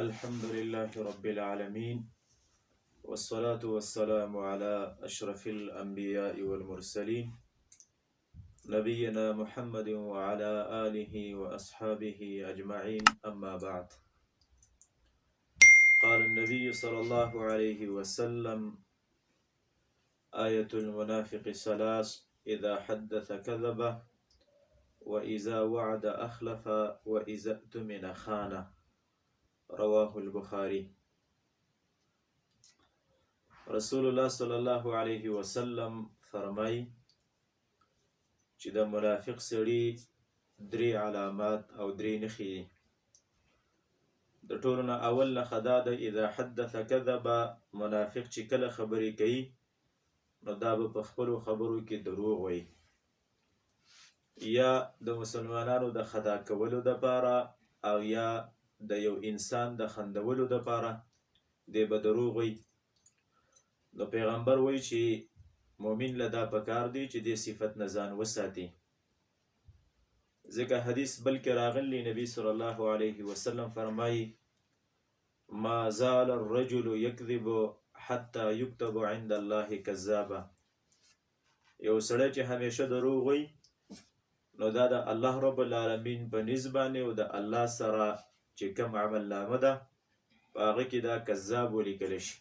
الحمد لله رب العالمين، والصلاة والسلام على أشرف الأنبياء والمرسلين، نبينا محمد وعلى آله وأصحابه أجمعين، أما بعد. قال النبي صلى الله عليه وسلم: آية المنافق ثلاث: إذا حدث كذب، وإذا وعد أخلف، وإذا اؤتمن خان. رواه البخاري. رسول الله صلی الله علیه وسلم فرمای چې د منافق سړي درې علامات او درې نښې دي. د ټولو نه اول نښه دا ده، اذا حدث کذب، منافق چې کله خبرې کوي نو دا به په خپلو خبرو کې دروغ وایي، یا د مسلمانانو د خطا کولو دپاره او یا د یو انسان د خندولو دپاره دی به دروغ وایي. نو پیغمبر وایي چې مؤمن له دا پکار دی چې دې صفت نه ځان وساتي، ځکه حدیث بل کې راغلی، نبی صلی الله علیه وسلم فرمایي: ما زال الرجل یکذب حتی یکتب عند الله کذابا. یو سړی چې همیشه دروغ وایي نو دا د الله رب العالمین په نزد باندې او د الله سره چې کوم عمل نامه ده په هغه کې دا کذاب ولیکل شي.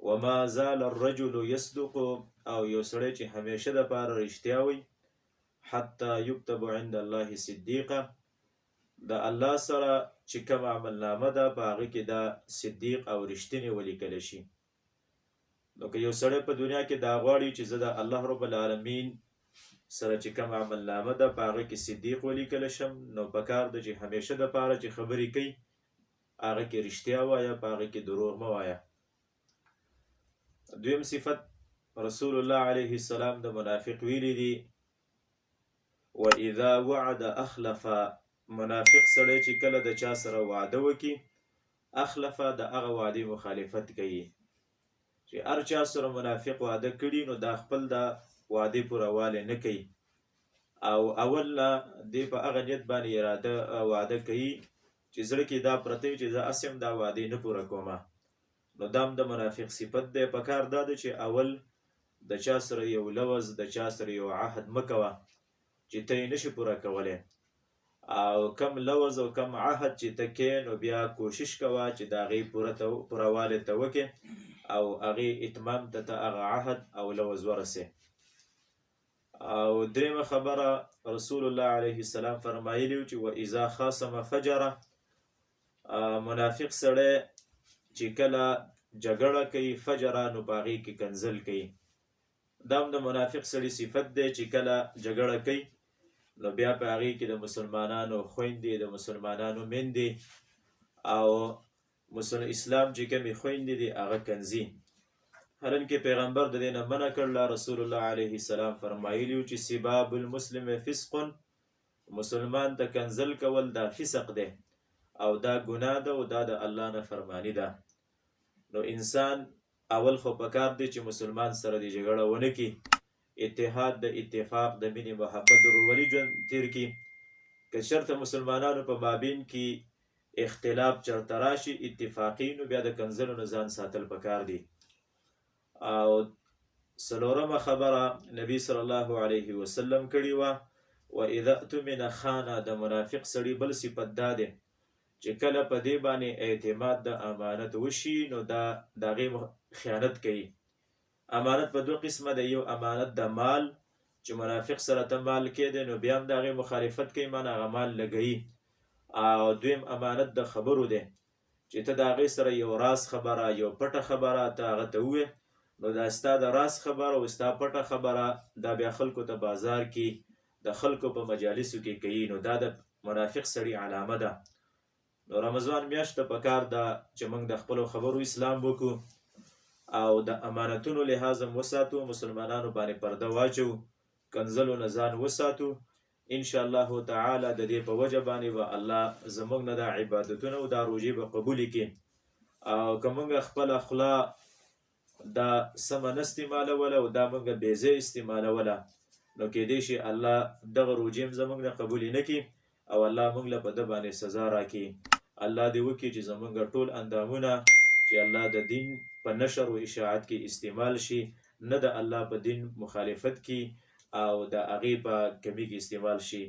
وما زال الرجل يصدق، او یو سړی چې همیشه د پاره رښتیا وایي، حتی یکتب عند الله صدیقا، د الله سره چې کوم عمل نامه ده په هغه کې دا صدیق او رښتینی ولیکل شي. نو که یو سړی په دنیا کې دا غواړي چې زه د الله رب العالمین سره چې کوم عمل نامه ده په هغه کې صدیق ولیکل شم، نو پکار ده چې همیشه د پاره چې خبرې کوي هغه کې رښتیا وایه، په هغه کې دروغ مه وایه. دویم صفت رسول الله علیه السلام د منافق ویلی دی، و اذا وعد اخلف. منافق سړی چې کله د چا سره وعده وکي، اخلف، د هغه وعدې مخالفت کوي. چې هر چا سره منافق وعده کړي نو دا خپل د وعدې پوره والی نه کوي، او اول نه دی په هغه نیت باندې اراده وعده کوي چې زړه کې دا پرته وي چې زه هسې هم دا وعدې نه پوره کوم. نو دا هم د منافق صفت دی. پکار دا دی چې اول د چا سره یو لوظ، د چا سره یو عهد مه کوه چې ته یې نشي پوره کولی، او کم لوظ او کم عهد چې ته کې نو بیا کوشش کوه چې د هغې پوره والی ته وکې او هغې اتمام ته ته هغه عهد او لوظ ورسې. او درېیمه خبره رسول الله علیه السلام فرمایلی چې و اذا خاصم فجره. منافق سړی چې کله جګړه کوي فجره، نو په هغې کې کنځل کوي. دا هم د منافق سړي صفت دی چې کله جګړه کوي نو بیا په هغې کې د مسلمانانو خویندې، د مسلمانانو میندې او اسلام چې کومې خویندې دي هغه کنځي. حالانکه پیغمبر د دې نه منع کړله. رسول الله علیه السلام فرمایلی چې سباب المسلم فسق، مسلمان ته کنځل کول دا فسق دی او دا ګناه ده او دا د الله نه فرمانی ده. نو انسان اول خو پکار دی چې مسلمان سره دی جګړه ونه کړي، اتحاد د اتفاق د مینې محبت د ورورولي ژوند تیر کړي. که چېرته مسلمانانو په مابین کې اختلاف چرته راشي اتفاقي، نو بیا د کنځلو نه ځان ساتل پکار دي. او څلورمه خبره نبی صلی الله علیه وسلم کړې وه، و اذا اؤتمن خان. د منافق سړي بل صفت دا دی چې کله په دې باندې اعتماد د امانت وشي نو دا د هغې خیانت کوي. امانت په دوه قسمه دی، یو امانت د مال چې منافق سره ته مال کې دی نو بیا هم د هغې مخالفت کوي، معنی هغه مال لګوي. او دویم امانت د خبرو دی چې ته د هغې سره یو راز خبره، یو پټه خبره ته هغه ته ووایې، نو دا ستا د راز خبره او ستا پټه خبره دا بیا خلکو ته بازار کې د خلکو په مجالسو کې کوي، نو دا د منافق سړي علامه ده. نو رمضان میاشت ته پکار ده چې موږ د خپلو خبرو اسلام وکړو او د امانتونو لحاظ هم وساتو، مسلمانانو باندې پرده واچو، کنځلو نه ځان وساتو. ان شاء الله تعالی د دې په وجه باندې به الله زموږ نه دا عبادتونه او دا روژې به قبولې کړي. او که موږ خپله خوله دا سمه نه استعمالوله او دا موږ بې ځایه استعمالوله نو کېدای شي الله دغه روژې هم زموږ نه قبولې نه کړي او الله موږ له په ده باندې سزا راکړي. الله دې وکړي چې زمونږ ټول اندامونه چې الله د دین په نشر او اشاعت کې استعمال شي، نه د الله په دین مخالفت کې او د هغې په کمی کې استعمال شي.